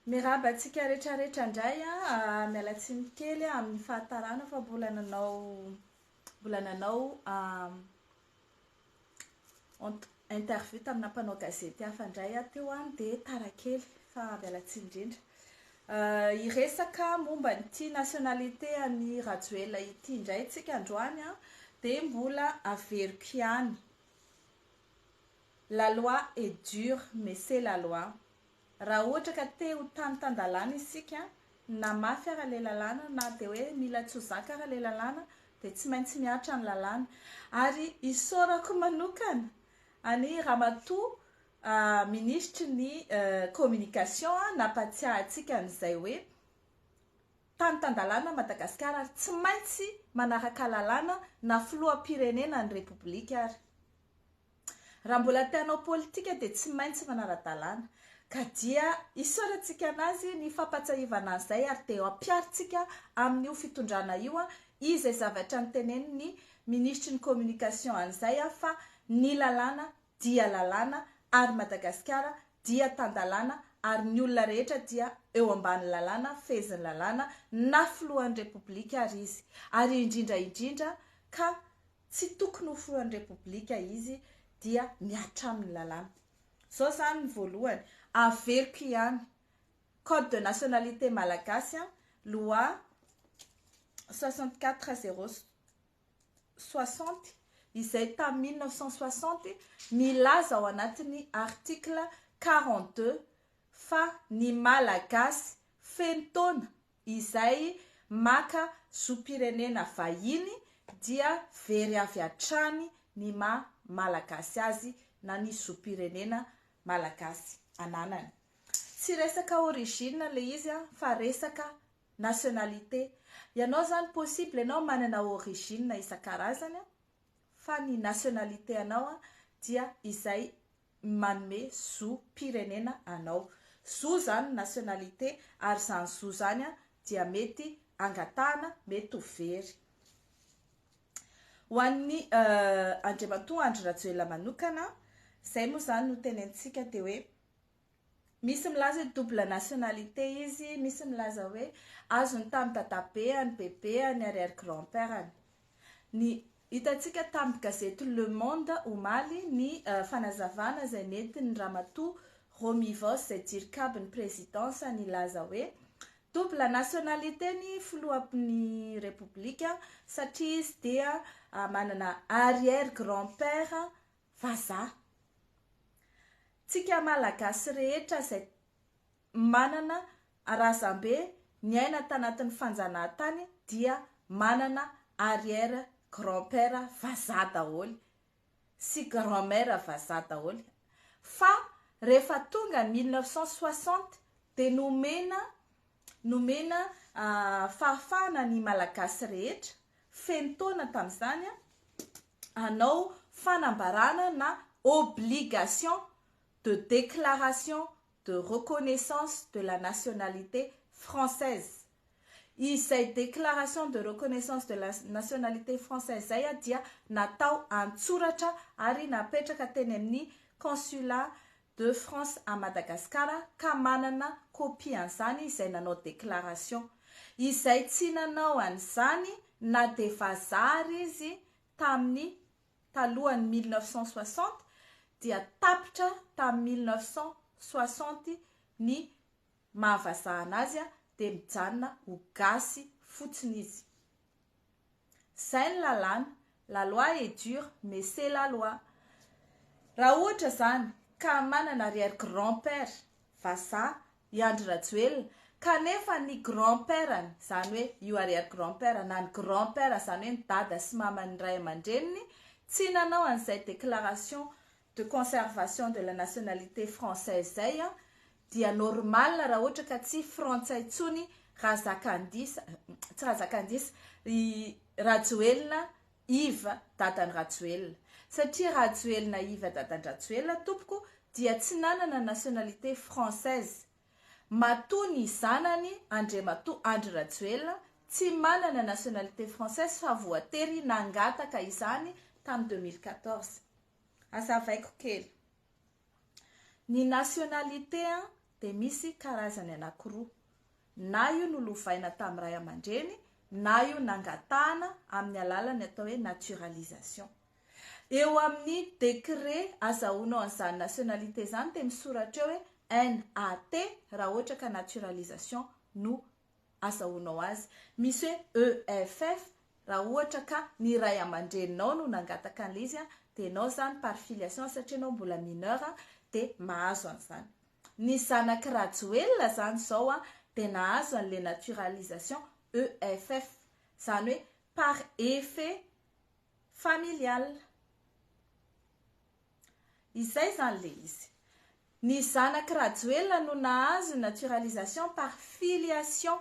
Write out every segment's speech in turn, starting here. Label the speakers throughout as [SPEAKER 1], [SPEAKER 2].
[SPEAKER 1] Miarahaba antsika rehetrarehetra indray a, miala tsiny kely amin'ny fahatarana fa mbola nanao mbola nanao interview tamina mpanao gazety hafa indray aho teo an, dia tara kely fa miala tsiny indrindra. Hiresaka momba an'ity nationalité an'i Rajoelina ity indray tsika androany an, dia mbola averiko ihany. La loi est dure mais c'est la loi. Raha ohatra ka te ho tany tan-dalàna isika, na mafy ara le lalàna na dia hoe mila tsy ho zaka ara le lalàna dia tsy maintsy mihatra ny lalàna. Ary isaorako manokana an'i Ramatoa Minisitry ny Communication nampatsiahy antsika an'izay hoe tany tan-dalàna Madagasikara ary tsy maintsy manaraka lalàna na filoham-pirenena ny Repoblika ary. Raha mbola te hanao politika dia tsy maintsy manara-dalàna. Ka dia isaorantsika anazy ny fampatsiahivana an'izay ary dia ampiharintsika amin'io fitondrana io izay zavatra notenenin'ny minisitry ny communication an'izay fa ny lalàna dia lalàna ary Madagasikara dia tan-dalàna ary ny olona rehetra dia eo ambany lalàna, fehezin'ny lalàna na filohan'ny repoblika ary izy. Ary indrindra indrindra ka Tsy tokony ho filohan'ny Repoblika izy dia mihatra aminy lalàna. Zao zany ny voalohany, averiko ihany, code de nationalité malagasy an, loi 64 060 izay tamin'ny 1960 milaza ao anatin'ny article 42 fa ny malagasy feno taona Izay maka zom-pirenena vahiny dia very avy hatrany ny maha Malagasy azy na ny zom-pirenena Malagasy ananany. Tsy resaka origine ilay izy fa resaka nationalité. Ianao izany possible ianao manana origine isan-karazany fa ny nationalité anao dia izay manome zo pirenena anao. Zo zany ny nationalité ary izany zo zany dia mety angatahana, mety ho very. Ho an'ny Andriamatoa Andry Rajoelina manokana, izay moa izany no tenenitsika dia hoe misy milaza hoe double nationalité izy, misy milaza hoe azony tamin'ny dadabeany, bebeany ary ary grand père-ny. Ny hitantsika tamin'ny gazety Le Monde omaly ny fanazavana izay nentin'ny Ramatoa Romy Voos izay dircab ny présidence nilaza hoe double nationalité ny filohan'ny Repoblika satria izy dia manana arrière grand père vazaha. Tsika Malagasy rehetra izay manana razambe niaina tanatin'ny fanjanahantany dia manana arrière grand père vazaha daholo sy grand mère vazaha daholo fa rehefa tonga 1960 dia nomena nomena fahafahana ny Malagasy rehetra feno taona tamin'izany hanao fanambarana na obligation de déclaration de reconnaissance de la nationalité française. Izay déclaration de reconnaissance de la nationalité française izay dia natao an-tsoratra ary napetraka teny amin'ny consulat de France à Madagascar ka manana copie an'izany izay nanao déclaration. Izay tsy nanao an'izany na dia vazaha ary izy tamin'ny talohan'ny 1960 dia tapitra tamin'ny 1960 ny maha vazaha anazy dia mijanona ho gasy fotsiny izy. Zay ny lalàna, la loi est dure mais c'est la loi. Raha ohatra zany ka manana arrière grand père vazaha i Andry Rajoelina kanefa ny grand père-ny, zany hoe io arrière grand père na ny grand père zany hoe ny dada sy maman'ny ray aman-dreniny tsy nanao an'izay déclaration de conservation de la nationalité française zay dia normal raha ohatra ka tsy frantsay intsony Razakandisa, tsy Razakandisa, i Rajoelina Yves dadan'i Rajoelina. Satria Rajoelina Yves dadan-dRajoelina tompoko dia tsy nanana nationalité française. Matoa ny zanany Andriamatoa Andry Rajoelina tsy manana nationalité française fa voatery nangataka izany tamin'ny 2014. Azavaiko kely. Ny nationalité. dia misy karazany anankiroa, na io nolovaina tamin'ny ray aman-dreny na io nangatahana amin'ny alalan'ny atao hoe naturalisation. Eo amin'ny décret azahoanao an'izany nationalité izany dia misoratra eo hoe NAT raha ohatra ka naturalisation no azahoanao azy. Misy hoe EFF raha ohatra ka ny ray aman-dreninao no nangataka an'ilay izy dia ianao izany par filiation satria ianao mbola mineur dia mahazo an'izany. Ny zanak'i Rajoelina izany izao dia nahazo an'ilay naturalisation EFF, izany hoe par effet familial. Izay izany ilay izy. Ny zanak'i Rajoelina no nahazo naturalisation par filiation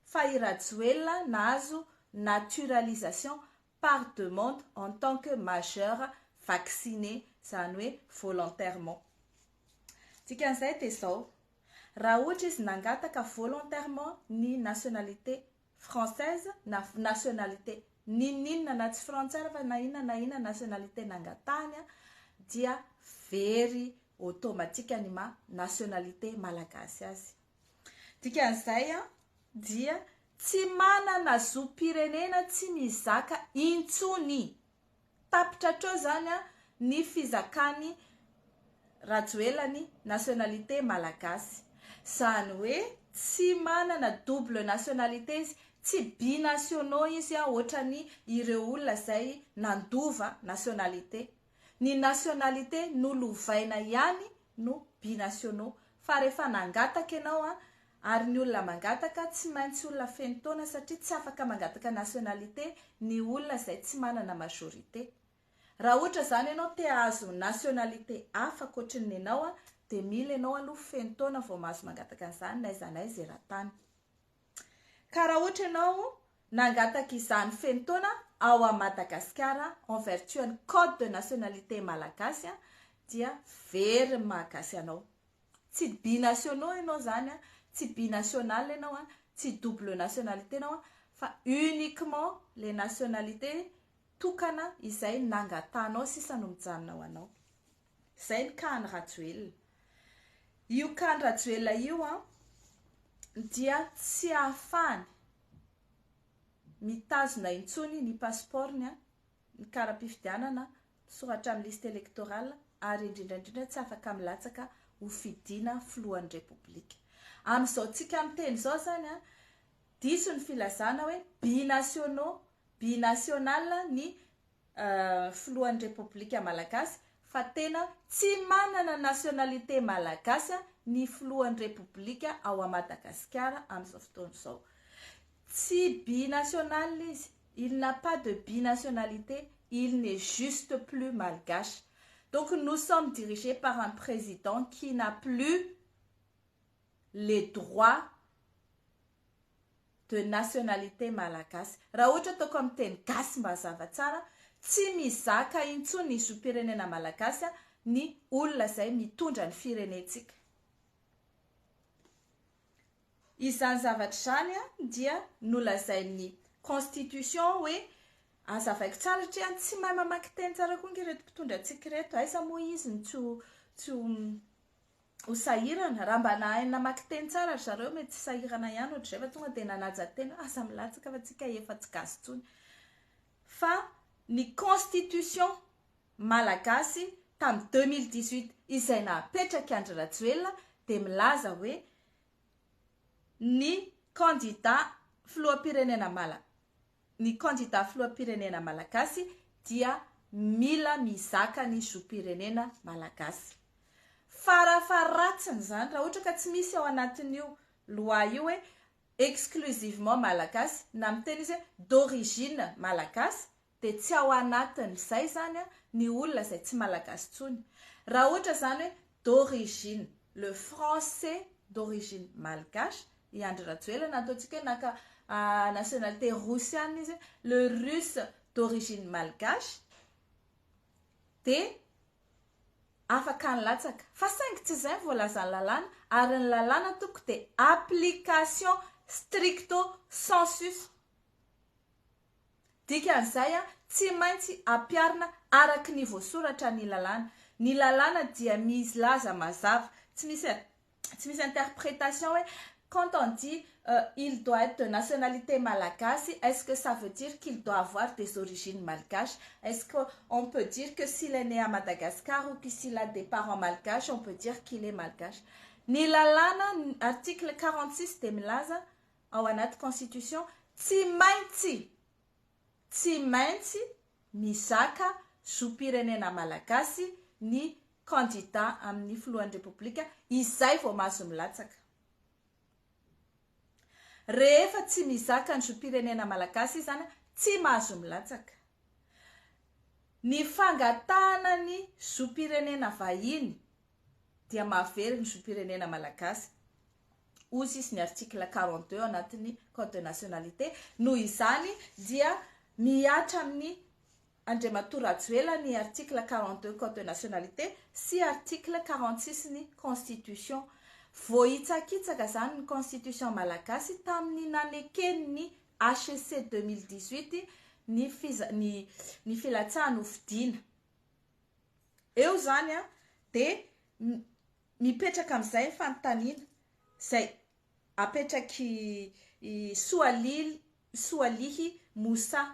[SPEAKER 1] fa i Rajoelina nahazo naturalisation par demande en tant que majeur vacciné, izany hoe volontairement. Dikan'izay dia izao, raha ohatra izy nangataka volontairement ny nationalité française na nationalité n'inon'inona na tsy frantsay ary fa na inona na inona nationalité nangatahany dia very automatique ny maha nationalité malagasy azy. Dikan'izay dia tsy manana zom-pirenena tsy mizaka intsony. Tapitra hatreo izany ny fizakany Rajoela ny nationalité malagasy. Izany hoe tsy manana double nationalité izy, tsy binationaux izy ohatrany ireo olona izay nandova nationalité. Ny nationalité nolovaina ihany no binationaux. Fa rehefa nangataka ianao ary ny olona mangataka tsy maintsy olona feno taona satria tsy afaka mangataka nationalité ny olona izay tsy manana majorité. Raha ohatra izany ianao te hahazo nationalité hafa ankoatry ny nenao dia mila ianao aloha feno taona vao mahazo mangataka an'izany n'aiza n'aiza eran-tany. Ka raha ohatra ianao nangataka izany feno taona ao a Madagasikara en vertu an'ny code de nationalité malagasy dia very ny maha gasy anao. Tsy binationaux ianao izany an, tsy binational ianao an, tsy double nationalité ianao an, fa uniquement les nationalités tokana izay nangatahanao sisa no mijanona ho anao. Izay ny cas an'i Rajoelina. Io cas an'i Rajoelina io an, dia tsy ahafahany mitazona intsony ny passeport-ny an, ny kara-pifidianana misoratra amin'ny liste électorale ary indrindra indrindra tsy afaka milatsaka ho fidiana filohan'ny Repoblika. Amin'izao tsika miteny izao izany an, diso ny filazana hoe binationaux, binational ny filohan'ny Repoblika Malagasy fa tena tsy manana nationalité malagasy ny filohan'ny Repoblika ao a Madagasikara amin'izao fotoana izao. Tsy binational izy, il n'a pas de binationalité, il n'est juste plus malgache. Donc nous sommes dirigés par un président qui n'a plus les droits de nationalité malagasy. Raha ohatra ataoko amin'ny teny gasy mba hazava tsara, tsy mizaka intsony ny zom-pirenena malagasy ny olona izay mitondra ny firenentsika. Izany zavatra izany dia nolazain'ny constitution hoe, azavaiko tsara satria tsy mahay mamaky teny tsara koa ange ireto mpitondra antsika ireto, aiza moa izy no tsy ho tsy ho ho sahirana, raha mba nahay namaky teny tsara ry zareo mety tsy sahirana ihany ohatr'izay fa tonga dia nanaja tena hoe aza milatsaka fa tsika efa tsy gasy intsony. Fa ny constitution malagasy tamin'ny 2018 izay napetraky Andry Rajoelina dia milaza hoe ny kandida filoham-pirenena mala ny kandida filoham-pirenena malagasy dia mila mizaka ny zom-pirenena malagasy. Farafaharatsiny izany raha ohatra ka tsy misy ao anatin'io loi io hoe exclusivement malagasy na miteny izy hoe d'origine malagasy dia tsy ao anatin'izay izany ny olona izay tsy malagasy intsony. Raha ohatra izany hoe d'origine, le français d'origine malgache, i Andry Rajoelina na ataontsika hoe naka nationalité rosiana izy, le russe d'origine malgache, dia afaka nilatsaka. Fa saingy tsy izay ny voalazan'ny lalàna, ary ny lalàna tompoko dia application stricto sensus. Dikan'izay, tsy maintsy ampiharina araka ny voasoratra ny lalàna. Ny lalàna dia milaza mazava, tsy misy Tsy misy interprétation hoe quand on dit il doit être de nationalité malagasy, est-ce que ça veut dire qu'il doit avoir des origines malgaches? Est-ce qu'on peut dire que s'il est né à Madagascar ou que s'il a des parents malgaches, on peut dire qu'il est malgache? Ny lalàna, article 46 dia milaza ao anaty constitution, tsy maintsy mizaka zom-pirenena malagasy ny candidat amin'ny filohan'ny Repoblika izay vao mahazo milatsaka. Rehefa tsy mizaka ny zom-pirenena malagasy izy zany, tsy mahazo milatsaka. Ny fangatahana ny zom-pirenena vahiny dia mahavery ny zom-pirenena malagasy, ozy izy ny article 42 anatin'ny code de nationalité. Noho izany dia mihatra amin'ny Andriamatoa Rajoelina ny article 42 code de nationalité sy article 46 ny constitution. Voahitsakitsaka zany ny constitution malagasy tamin'ny nanekeny ny HCC 2018 ny fiza ny filatsahany hofidiana eo zany de mipetraka amin'izay ny fanontaniana zay apetraky Soalily Moussa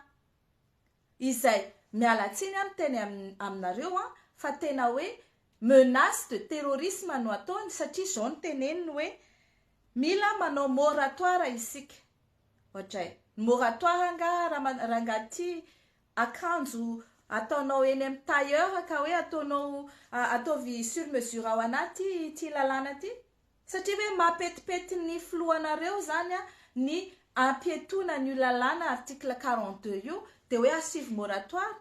[SPEAKER 1] izay mialatsiny teny aminareo fa tena hoe menace de terrorisme no ataony, satria zao ny teneniny hoe mila manao moratoire isika. Ohatray moratoire nga raha nga ty akanjo ataonao eny amin'ny tailleur ka hoe ataonao ataovy sur mesure ao anaty ty lalàna ty, satria hoe mampetipety ny filohanareo zany ny ampietona ny lalàna article 42 io, de hoe asivy moratoire,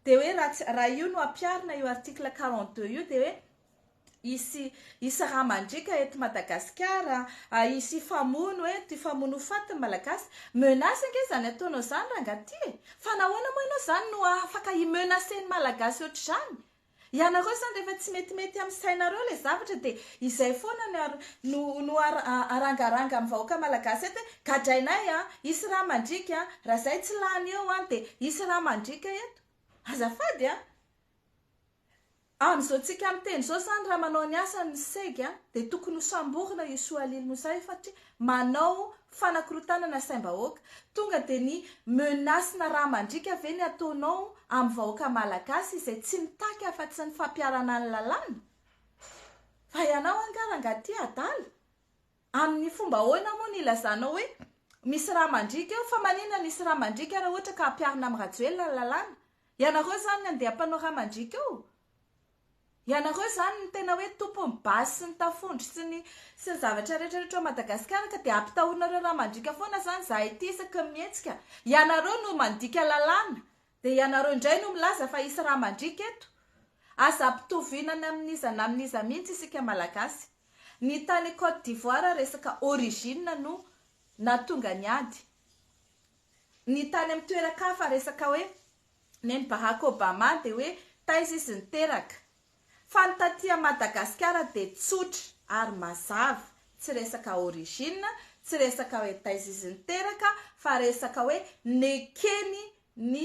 [SPEAKER 1] de hoe raha io no ampiarina io article 42 io, de hoe isy raha mandrika eto Madagasikara, isy famono eto, famono faty ny malagasy. Menace ange zany ataonao zany raha ngaty e. Fa nahoana moa ianao zany no afaka hi-menacer ny malagasy ohatr'izany? Ianareo zany rehefa tsy metimety amin'ny sainareo le zavatra, de izay foana ny no arangaranga amin'ny vahoaka malagasy eto hoe gadrainay, isy raha mandrika raha zay tsy lany eo de isy raha mandrika eto. Azafady, am'izao tsika miteny zao zany, raha manao ny asany ny SEG de tokony ho samborina io Soalily Moussa io, fatria manao fanakorotanana saim-bahoaka. Tonga de ny menace-na raha mandrika ve ny ataonao amin'ny vahoaka malagasy izay tsy mitaky afa-tsy ny fampiarana ny lalàna? Fa ianao angarangaty adala, amin'ny fomba ahoana moa ny ilazanao hoe misy raha mandrika eo? Fa manina nisy raha mandrika raha ohatra ka ampiarina amin'ny Rajoelina ny lalàna? Ianareo zany ny andeha mpanao raha mandrika eo? Ianareo zany ny tena hoe tompony basy sy ny tafondro sy ny zavatra rehetrarehetra ao Madagasikara, ka dia ampitahorinareo raha mandrika foana zany zahay ity isaky ny mihetsika? Ianareo no mandika lalàna, dia ianareo indray no milaza fa hisy raha mandrika eto. Aza ampitovinana amin'iza na amin'iza mihitsy isika malagasy. Ny tany Côte d'Ivoire, resaka origine no nahatonga ny ady. Ny tany amin'ny toeran-kafa, resaka hoe neny Barack Obama dia hoe taiza izy niteraka. Fa ny taty Madagasikara dia tsotra ary mazava, tsy resaka origine, tsy resaka hoe taiza izy niteraka, fa resaka hoe nekeny ny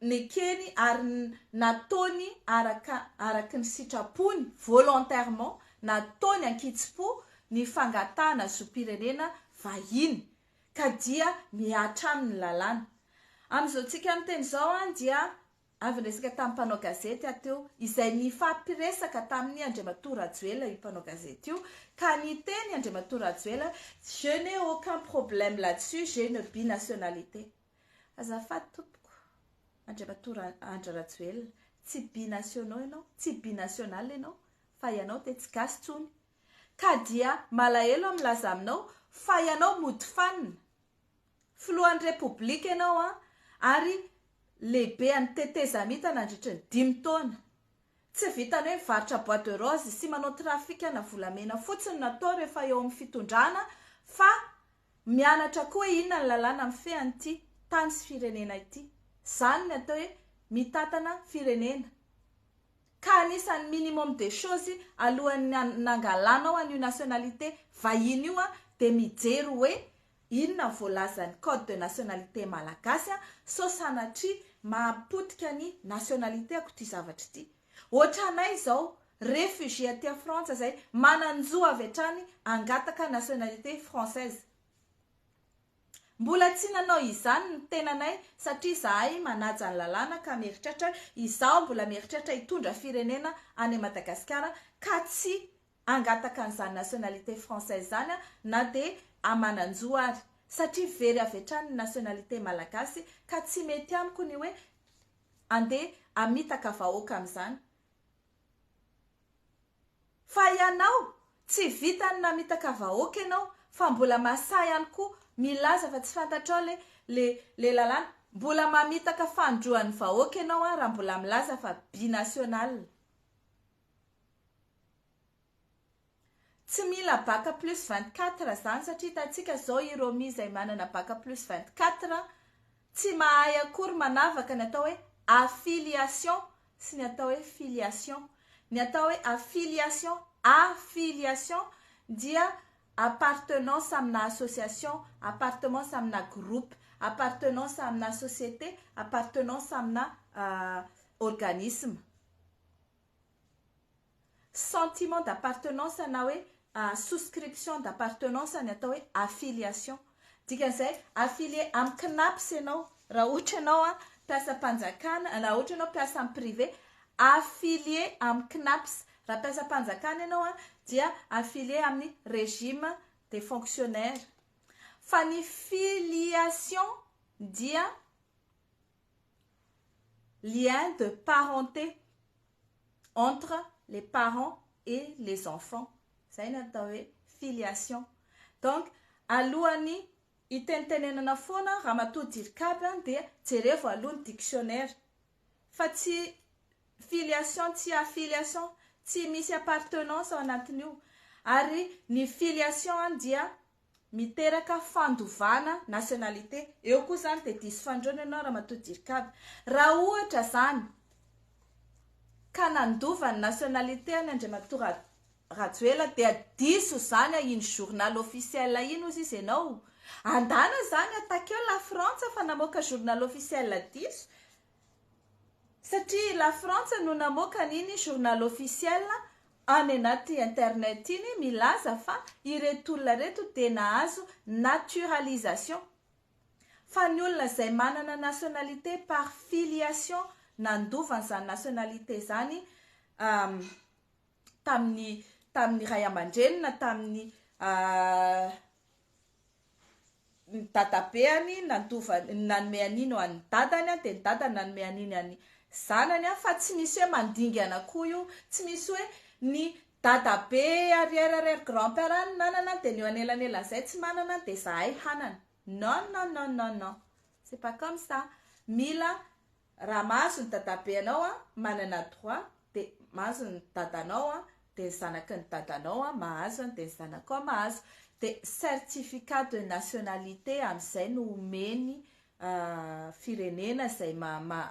[SPEAKER 1] nekeny ary nataony araky ny sitrapony, volontairement, nataony ankitsi-po ny fangatahana zom-pirenena vahiny, ka dia mihatra aminy lalàna. Amin'izao tsika miteny izao dia avy niresaka tamin'ny mpanao gazety ateo izay nifampiresaka tamin'ny Andriamatoa Rajoelina io mpanao gazety io, ka niteny Andriamatoa Rajoelina: "Je n'ai aucun problème là-dessus, j'ai une binationalité." Azafady tompoko Andriamatoa Andry Rajoelina, tsy binationaux ianao, tsy binational ianao, fa ianao dia tsy gasy tsony, ka dia malahelo milaza aminao fa ianao mody fanina. Filohan'ny Repoblika ianao ary lehibe any tetezamita nandritra ny 5 taona. Tsy vitany hoe mivarotra bois de rose sy manao trafikana volamena fotsiny natao rehefa eo amin'ny fitondrana, fa mianatra koa hoe inona ny lalàna mifehy an'ity tany sy firenena ity. Zany ny atao hoe mitantana firenena, ka anisan'ny minimum des choses alohan'ny nangalanao an'io nationalité vahiny io dia mijery hoe inona voalazan'ny code de nationalité malagasy sao sanatria mahapotika ny nationalité ako ty zavatra ity. Ohatranay izao. réfugié aty Frantsa zay manan-jo avy hatrany angataka nationalité française. Mbola tsy nanao izany ny tenanay satria zahay manaja ny lalàna ka mieritreritra izaho mbola mieritreritra hitondra firenena any Madagasikara ka tsy angataka an'izany nationalité française zany na dia manan-jo ary satria very avy hatrany ny nationalité malagasy ka tsy mety amiko ny hoe andeha amitaka vahoaka amin'izany. Fa ianao, tsy vitan'ny namitaka vahoaka ianao fa mbola masahy ihany koa milaza fa tsy fantatrao le le le lalàna, mbola mamitaka fanindroan'ny vahoaka ianao an raha mbola milaza fa binational. Tsy mila bac plus 24 zany satria hitantsika zao i Romy izay manana bac plus 24 tsy mahay akory manavaka ny atao hoe affiliation sy ny atao hoe filiation. Ny atao hoe affiliation, affiliation, dia appartenance amina association, appartemence amina groupe, appartenance amina société, appartenance amina organisme. Sentiment d'appartenance na hoe souscription d'appartenance ny atao hoe affiliation. Dikan'izay affilié amin'ny CNaPS ianao raha ohatra ianao mpiasam-panjakana, raha ohatra ianao mpiasa amin'ny privé, affilié amin'ny CNaPS. Raha mpiasam-panjakana ianao dia affilié amin'ny régime des fonctionnaires. Fa ny filiation dia lien de parenté entre les parents et les enfants. Zay ny atao hoe filiation. Donc alohan'ny hitenitenenana foana ramatoa Dircab dia jerevo aloha ny dictionnaire fa tsy filiation tsy affiliation, tsy misy appartenance ao anatin'io. Ary ny filiation dia miteraka fandovana nationalité. Eo koa zany dia diso fandroana ianao ramatoa Dircab. Raha ohatra zany ka nandova ny nationalité any Andriamatoa Rajoelina dia diso zany iny journal officiel iny ozy izy ianao. Andana zany atakeo la Frantsa fa namoaka journal officiel diso. Satria la Frantsa no namoaka an'iny journal officiel any anaty internet iny milaza fa ireto olona ireto dia nahazo naturalisation. Fa ny olona izay manana nationalité par filiation nandova an'izany nationalité izany tamin'ny tamin'ny ray aman-dreny na tamin'ny ny dadabeany nandova nanome an'iny ho an'ny dadany dia ny dadany nanome an'iny an'ny zanany fa tsy misy hoe mandingana koa io, tsy misy hoe ny dadabe arrière arrière grand père any nanana dia ny eo anelanelan'izay tsy manana dia zahay hanana. Non non non non non, c'est pas comme ça. Mila raha mahazo ny dadabeanao manana droit dia mahazo ny dadanao dia ny zanaky ny dadanao mahazo dia ny zanakao mahazo. Dia certificat de nationalité amin'izay no omeny firenena izay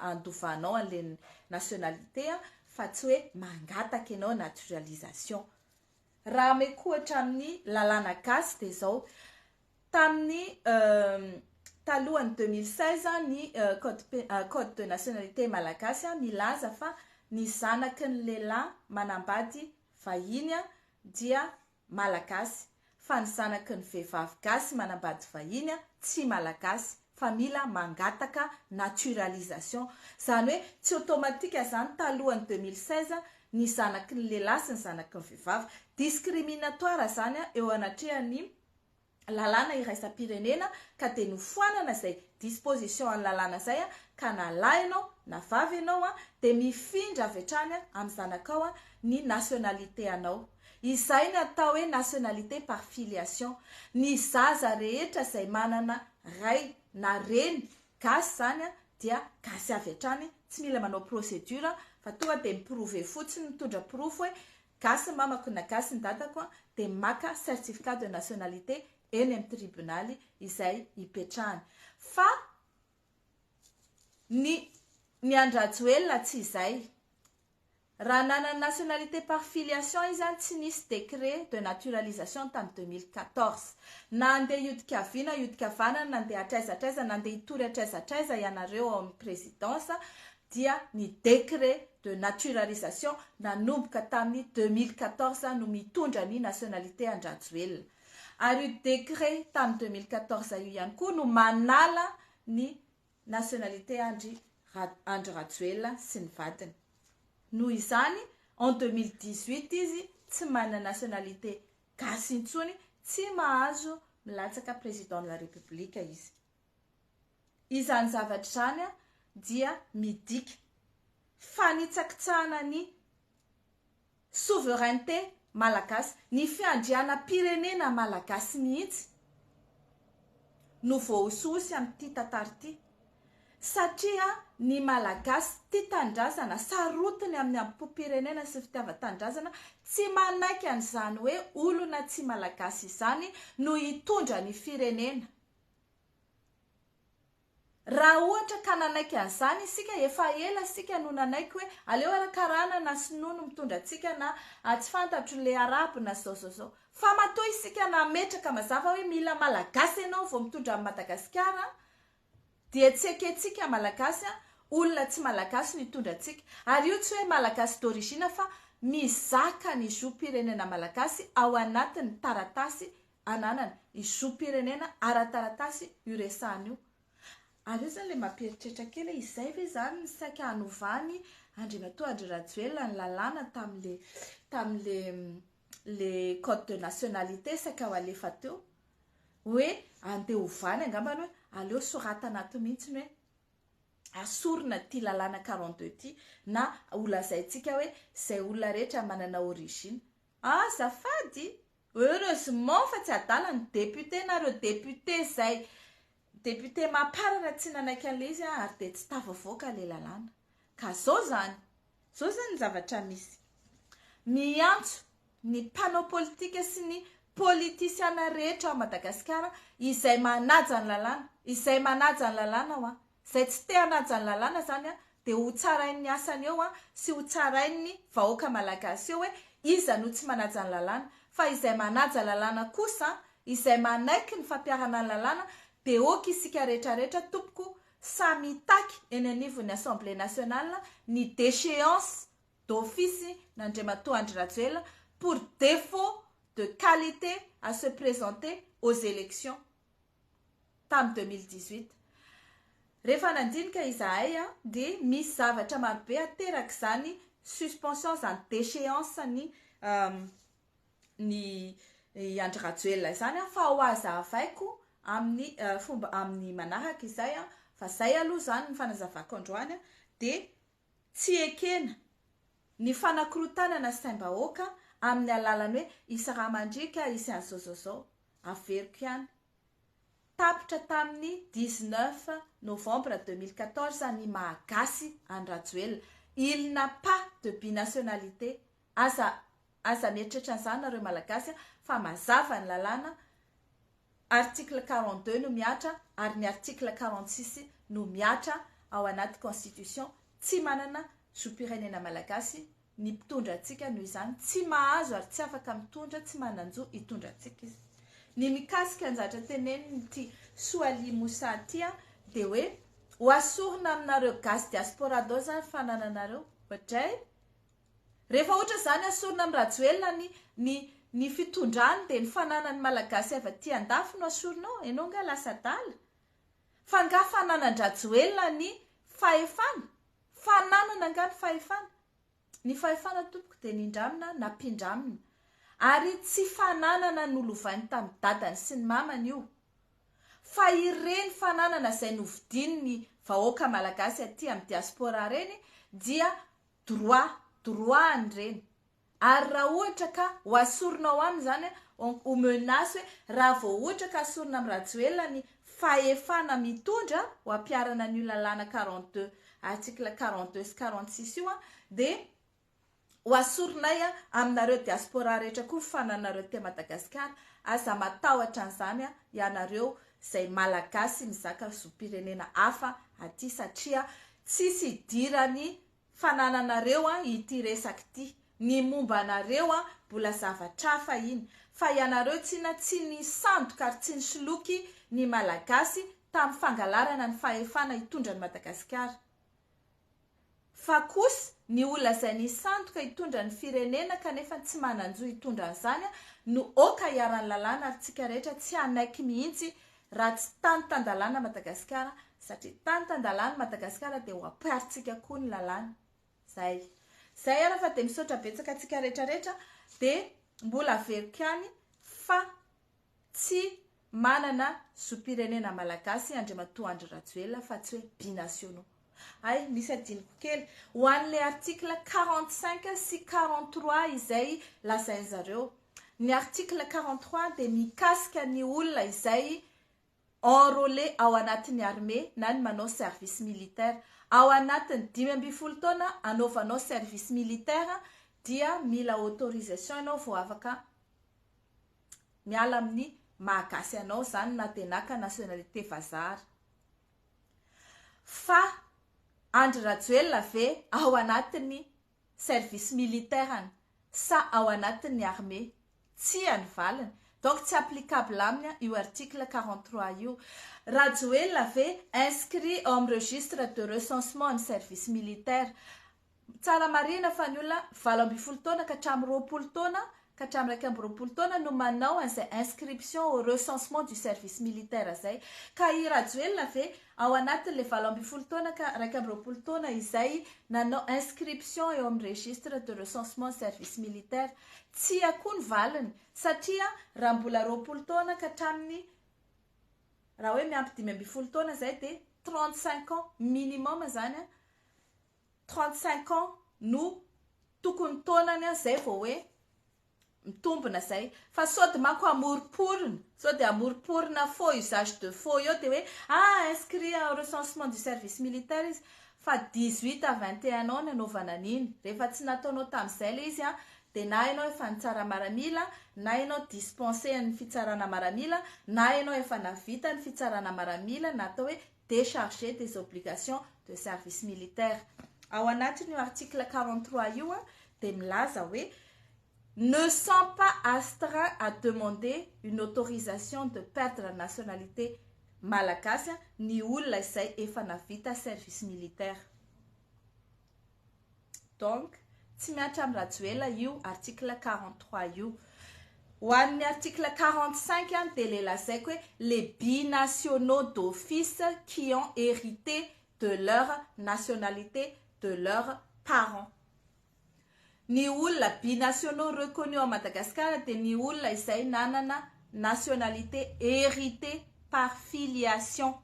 [SPEAKER 1] andovanao an'ilay nationalité fa tsy hoe mangataka ianao naturalisation. Raha ameko ohatra amin'ny lalàna gasy dia izao, tamin'ny talohan'ny 2016 ny code de nationalité malagasy milaza fa ny zanaky ny lehilahy manambady vahiny dia malagasy, fa ny zanaky ny vehivavy gasy manambady vahiny tsy malagasy fa mila mangataka naturalisation. Izany hoe tsy automatique izany talohan'ny 2016 ny zanaky ny lehilahy sy ny zanaky ny vehivavy. Discriminatoire izany eo anatrehan'ny lalàna iraisam-pirenena ka dia nofoanana izay disposition an'ny lalàna izay ka na lahy ianao na vavy ianao dia mifindra avy hatrany amin'ny zanakao ny nationalité anao. Izay ny atao hoe nationalité par filiation. Ny zaza rehetra izay manana ray na reny gasy izany dia gasy avy hatrany, tsy mila manao procédure fa tonga dia mi-prouver fotsiny, mitondra porofo hoe gasy ny mamako na gasy ny dadako dia maka certificat de nationalité eny amin'ny tribonaly izay ipetrahany. Fa ny ny an-dRajoelina tsy izay. Raha nanana nationalité par filiation izy tsy nisy décret de naturalisation tamin'ny 2014. Na andeha hiodika havia na hiodika havanana, na andeha hatraiza hatraiza, na andeha hitory hatraiza hatraiza ianareo ao amin'ny présidence dia ny décret de de naturalisation nanomboka tamin'ny 2014 no mitondra ny nationalité an-dRajoelina. Ary io décret tamin'ny 2014 io ihany koa no manala ny nationalité an-dry Andry Rajoelina sy ny vadiny. Noho izany, en 2018 izy tsy manana nationalité gasy intsony, tsy mahazo milatsaka président de la République izy. Izany zavatra izany dia midika fanitsakitsahana ny souveraineté malagasy, ny fiandrianam-pirenena malagasy mihitsy no voahosihosy amin'ity tantara ity satria ny Malagasy tia tanindrazana, sarotiny amin'ny hambom-pirenena sy fitiavan-tanindrazana, tsy manaiky an'izany hoe olona tsy Malagasy izany no hitondra ny firenena. Raha ohatra ka nanaiky an'izany isika, efa ela isika no nanaiky hoe aleo ara karana na sinoa no mitondra antsika na tsy fantatro le arabo na zao zao zao. Fa matoa isika nametraka mazava hoe mila malagasy ianao vao mitondra an'i Madagasikara dia tsy ekentsika malagasy olona tsy malagasy no hitondra antsika. Ary io tsy hoe malagasy d'origine fa mizaka ny zom-pirenena malagasy ao anatin'ny taratasy ananany, ny zom-pirenena ara-taratasy io resahana io. Ary io izany ilay mampieritreritra kely hoe izay ve izany ny saika hanovany Andriamatoa Andry Rajoelina ny lalàna tamin'le tamin'le le code de nationalité saika ho alefa teo hoe andeha hovany angambany hoe aleo soratana ato mihitsy ny hoe asorina ity lalàna 42 ity na holazaintsika hoe izay olona rehetra manana origine. Azafady! Heureusement fa tsy adala ny député na reo député zay député maparana tsy nanaiky anle izy ary dia tsy tafavoaka le lalàna. Ka zao zany, zao zany ny zavatra misy. Miantso ny mpanao politika sy ny politisiana rehetra ao Madagasikara izay manaja ny lalàna, izay manaja ny lalàna hoa, izay tsy te hanaja ny lalàna zany dia ho tsarain'ny asany eo sy ho tsarain'ny vahoaka malagasy eo hoe iza no tsy manaja ny lalàna fa izay manaja lalàna kosa izay manaiky ny fampiharana ny lalàna dia ok isika rehetra rehetra tompoko samy hitaky eny anivon'ny assemblée nationale ny déchéance d'office n'Andriamatoa Andry Rajoelina pour défaut de qualité à se présenter aux élections tamin'ny 2018. Rehefa nandinika izahay dia misy zavatra marobe aterak'izany suspension izany déchéance ny ny Andry Rajoelina izany fa ho azavaiko amin'ny fomba amin'ny manaraka izay fa zay aloha izany ny fanazavako androany dia tsy ekena ny fanakorotanana saim-bahoaka amin'ny alalan'ny hoe hisy rà mandriaka hisy an'izao zao zao averiko ihany tapitra tamin'ny 19 novembre 2014 ny maha-gasy an'i Rajoelina. Il n'a pas de binationalité. Aza aza mieritreritra an'izany nareo Malagasy fa mazava ny lalàna, article 42 no mihatra ary ny article 46 no mihatra ao anaty constitution. Tsy manana zom-pirenena Malagasy ny mpitondra antsika noho izany tsy mahazo ary tsy afaka mitondra, tsy manan-jo hitondra antsika izy. Ny mikasika ny zavatra tenenin'ity Soalia Moussa ity dia hoe ho asorina aminareo gasy diaspora daholo izany fanananareo. Oadray! Rehefa ohatra izany asorina amin'i Rajoelina ny ny ny fitondrany dia ny fananan'ny Malagasy avy aty andafy no asorina ao? Ianao angaha lasa adala? Fa angaha fananan-dRajoelina ny fahefana? Fananana angaha ny fahefana? Ny fahefana tompoko dia nindramina nampindramina ary tsy fananana nolovainy tamin'ny dadany sy ny mamany io fa ireny fananana izay novidian'ny vahoaka malagasy aty amin'ny diaspora ireny dia droit, droit an'ireny ary raha ohatra ka ho asorina ao aminy izany ho menace hoe raha vao ohatra ka asorina amin'i Rajoelina ny fahefana mitondra ho ampiharana an'io lalàna 42 article 42 sy 46 io dia ho asorinay aminareo diaspora rehetra koa ny fananareo aty Madagasikara, aza matahotra an'izany ianareo izay malagasy mizaka zom-pirenena hafa aty satria tsisy idiran'ny fanananareo ity resaka ity, ny momba anareo mbola zavatra hafa iny, fa ianareo tsina tsy nisandoka ary tsy nisoloky ny Malagasy tamin'ny fangalarana ny fahefana hitondra an'i Madagasikara. Fa kosa. Ny olona izay nisandoka hitondra ny firenena kanefa tsy manan-jo hitondra an'izany no oka hiharan'ny lalàna ary tsika rehetra tsy hanaiky mihitsy raha tsy tany tan-dalàna Madagasikara satria tany tan-dalàna Madagasikara dia ho ampiharintsika koa ny lalàna. Zay. Zay ara fa dia misaotra betsaka antsika rehetra rehetra dia mbola averiko ihany fa tsy manana zom-pirenena malagasy Andriamatoa Andry Rajoelina fa tsy hoe binationaux. Hay, misy adinoko kely. Ho an'ilay article 45 sy 43 izay lazain'zareo. Ny article 43 dia mikasika ny olona izay enrôlé ao anatin'ny armée na ny manao service militaire. Ao anatin'ny 15 taona anaovanao service militaire dia mila autorisation ianao vao afaka miala amin'ny mahagasy anao zany na dia naka nationalité vazaha. Fa Andry Rajoelina ve ao anatin'ny service militaire sa ao anatin'ny armée? Tsia ny valiny. Donc tsy applicable aminy io article 43 io. Rajoelina ve inscrit ao amin'ny registre de recensement ny service militaire? Tsara marihina fa ny olona 18 taona ka hatramin'ny 20 taona ka hatramin'ny 21 taona no manao an'izay inscription au recensement du service militaire zay. Ka i Rajoelina ve ao anatin'le 18 taona ka 21 taona izay nanao inscription eo amin'ny registre de recensement service militaire? Tsia koa ny valiny, satria raha mbola 20 taona ka hatramin'ny, raha hoe miampy 15 taona zay, dia 35 ans minimum zany, 35 ans no tokony taonany zay vao hoe mitombina zay. Fa sody manko amoriporina, sao de amoriporina faux, usage de faux eo, de hoe ah, inscrit au recensement du service militaire izy. Fa 18 à 21 ans ny anaovana an'iny. Rehefa tsy nataonao tamin'izay le izy de na ianao efa nitsara maramila, na ianao dispensé ny fitsarana maramila, na ianao efa navita ny fitsarana maramila, na atao hoe déchargé des obligations de service militaire. Ao anatin'io article 43 io de milaza hoe ne sont pas astreints à demander une autorisation de perdre la nationalité malagasy ny olona izay efa navita service militaire. Donc tsy miatra amin'ny Rajoela io article 43 io. Ho an'ny article 45 de le lazaiko hoe les binationaux d'office qui ont hérité de leur nationalité de leurs parents. Ny olona binationaux reconnus ao Madagasikara de ny olona izay nanana nationalité hérité par filiation.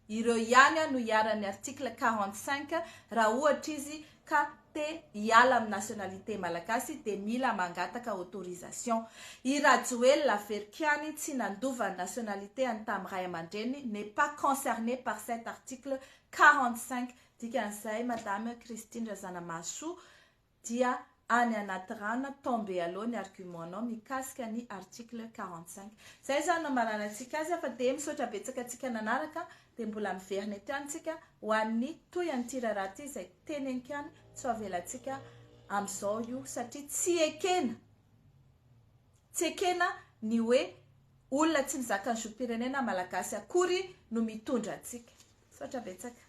[SPEAKER 1] Ireo ihany no iharan'ny article 45. Raha ohatra izy ka te hiala amin'ny nationalité malagasy, de mila mangataka autorisation. I Rajoelina verkiany tsy nandova ny nationalité any tamin'ny ray aman-dreny, n'est pas concerné par cet article 45. Dikan'izay, Madame Christine Razanamahasoa, dia any anaty rano, tombe aloha ny argument-nao mikasika ny article 45. Zay zany no maranantsika azy. Fa de misaotra betsaka antsika nanaraka, de mbola miverina eto ihany tsika ho an'ny toy an'ity raharaha ty izay teneniko ihany, tsy ho avelantsika amin'izao io, satria tsy ekena ny hoe olona tsy mizaka ny zom-pirenena malagasy akory no mitondra antsika. Misaotra betsaka.